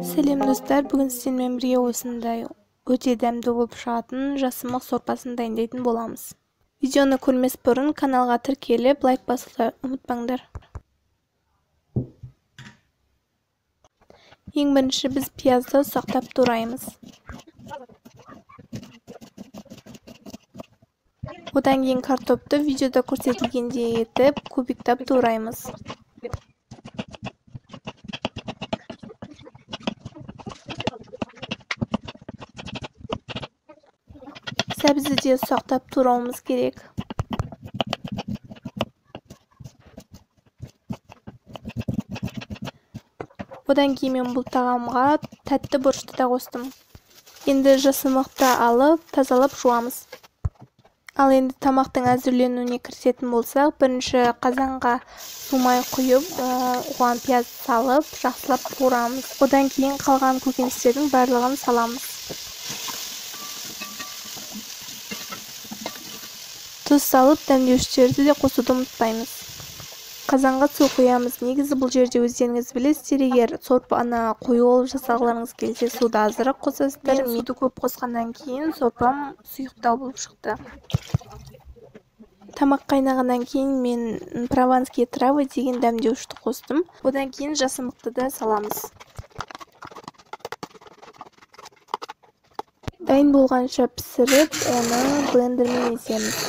Сәлем достар, бүгін сіздермен бірге осындай өте дәмді болып шығатын жасымық сорпасын дайындайтын боламыз. Видеоны көрмес бұрын каналға тіркеліп, лайк басуды ұмытпаңдар. Ең бірінші біз пиязды ұсақтап тураймыз. Одан кейін картопты видеода көрсетілгендей етіп кубиктап тураймыз. Сәбізді де ұсақтап турауымыз керек. Одан кейін мен бұл тағамға тәтті бұрышты да қостым. Енді жасымықты алып, тазалап жуамыз. Ал енді тамақтың әзірленуіне кірісетін болсақ, бірінші қазанға су май құйып, оған пияз салып, жақсылап қуырамыз. Одан кейін қалған көкөністердің барлығын саламыз. Тұз салып, дәмдеуіштерді де қосуды ұмытпаймыз. Қазанға су құямыз. Негізі бұл жерде өздеріңіз білесіздер, егер сорпаны қою қылып жасағыларыңыз келсе, суды азырақ қосасыздар. Мен суды көп қосқаннан кейін сорпам сұйықтау болып шықты. Тамақ қайнағаннан кейін мен прованские травы деген дәмдеуішті қостым. Одан кейін жасымықты да саламыз. Дайын болғанша пісіріп, оны блендермен еземіз.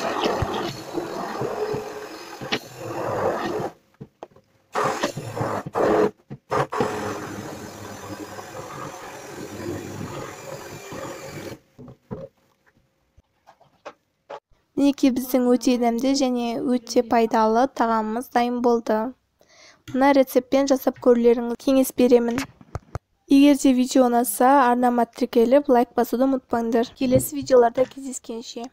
Мінекей біздің өте дәмді және өте пайдалы тағамымыз дайын болды. Мына рецептпен жасап көрулеріңізге кеңес беремін. Егер де видео ұнаса, арнама тіркеліп, лайк басуды ұмытпаңдар. Келесі видеоларда кездескенше.